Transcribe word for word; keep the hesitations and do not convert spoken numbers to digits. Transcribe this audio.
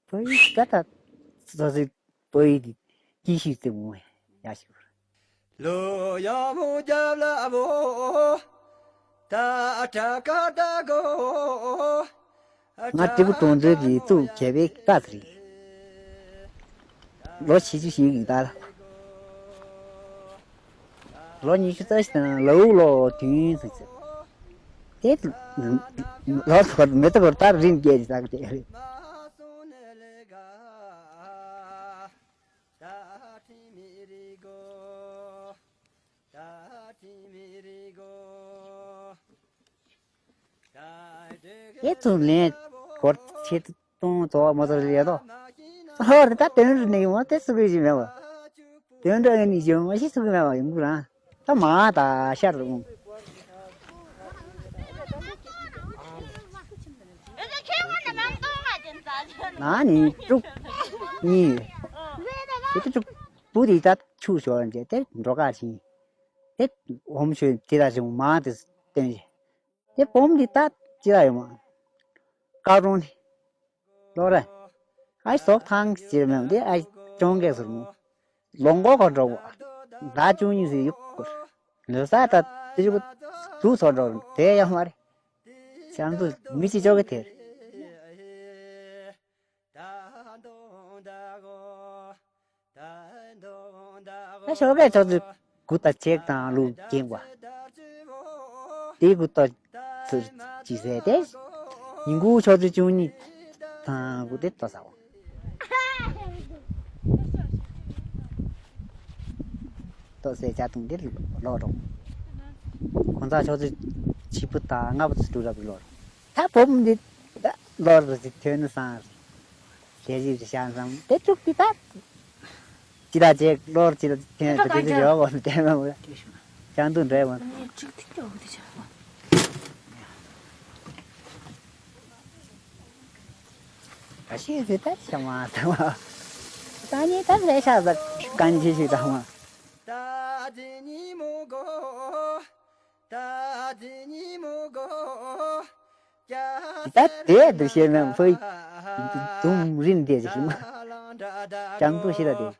བོད་ཡིག་ད་ད་སོ་སོའི་བོད་ཡིག་གི་སྐྱིད་ཤོས་རྩེད་མོ་ཡག་ཤོས། ལོ་ཡག་མོ་རྒྱབ་ལ་བོ། ད་ཏྲ་ཀ་ཏ་གོ། ང་སྤྲེལ་པོ་གྲོང་ཚོའི་གི་གཙུག་གལ་པའི་ཀ་ཚ་རེད། ལོ་བཞི་བཅུ་ཞིག་ཡིན་ད། ལོ་ཉི་ཤུ་རྩ་བཞི་དང་ལའུ་ལོ་བདུན་ཙམ་ཙམ། དེ་ལོ་ཐོར་མེ་ཏོག་གོར་ལྟར་རིམ་བརྒྱད་ཀྱི་ཟག་དེ་རེད། ཡེ་ཚུར་ལེན་སྐོར་ཆེད་གཏོང་དོ་མོ་ཚོར་ལས་དོ། ཧོར་ད་དོན་རུ་ནས་མོ་དེ་སུ་གི་ཞིག་མེད་བ། དོན་འདྲ་ཡིན་ནི་ཞོན་མ་ཤི་སུ་གི་མེད་བ་ཡིན་གུ་རང་། ད་མ་ད་ཤར་རུ། ན་ནི་དྲུག་གཉིས། དེ་དྲུག་བུ་དེ་ད་ཆུ་ཞོར་འདྲ་དེ་འགྲོ་ག་ཞིང་། དེ་འོམ་ཤོད་དེ་ད་ཞིང་མ་དེ་སྟོན་ཞིང་། དེ་བུམ་འདི་ལྟ་ཅི་ལ་ཡོང་བ། ཀ་རོང་ནི། ལོ་ར། ཨ་ཟོག་ཐང་ཅིར་མེད་དེ་ཨ་ཅོང་གེ་ཟུར་མོ། ལོང་གོ་གོ་འགྲོ་གོ། ཟླ་བཅུ་གཉིས་སུ་ཡུག་གོ། ལོ་ས་ད་དེ་ཅུ་གུ་ཚོ་འགྲོ་དེ་ཡང་མ་རེད། ཤང་དུ་མི་ཅི་ཅོ་གེ་དེར། ད་ཞོགས་པའི་ཆུ་ཚོད་དགུ་དང་ཕྱེད་དང་ལུག་འགྱིང་བ། དེའི་དགུ་ཏོ་ཚུར་ཅི་ཟེར་ཏེ། ཉིན་གུང་ཆུ་ཚོད་བཅུ་གཉིས་དང་དགུ་དེ་ལྟོ་ཟ་བ། ལྟོ་ཟས་ཇ་བཏུང་དེ་ལོག་འགྲོ། ཁོང་ཚ་ཆུ་ཚོད་བཞི་པོ་དང་ལྔ་པོ་ཚུར་འགྲོ་རབས་ལོག་འགྲོ། ད་བུ་མོ་འདི་ལོར་རེ་ཐོན་ནི་སང་རེ། དེ་རིགས་ཤང་སང་དེ་དྲུག་དེ་ད། ཅི་ད་ཅེག་ལོར་ཅི་ད་ཐོན་དེ་དེ་རེ་བ་དེ་མ་བ། ཅང་དུ་འདྲེ་བ། ཨ་ཤེས་ཟེར་ད་ཤ་མ་ད་མ། ད་ནི་ད་ལས་ཤ་ཟ་གང་ཅི་ཞིག་ད་མ། ད་དེ་ཉིན་མོ་གོ། ད་དེ་ཉིན་མོ་གོ། ད་དེ་འདུ་ཤེས་ན་ཕོ་ཡིག་དུམ་རིན་དེ་ཞིག་མ། ཀྱང་དུ་ཤི་ད་དེ།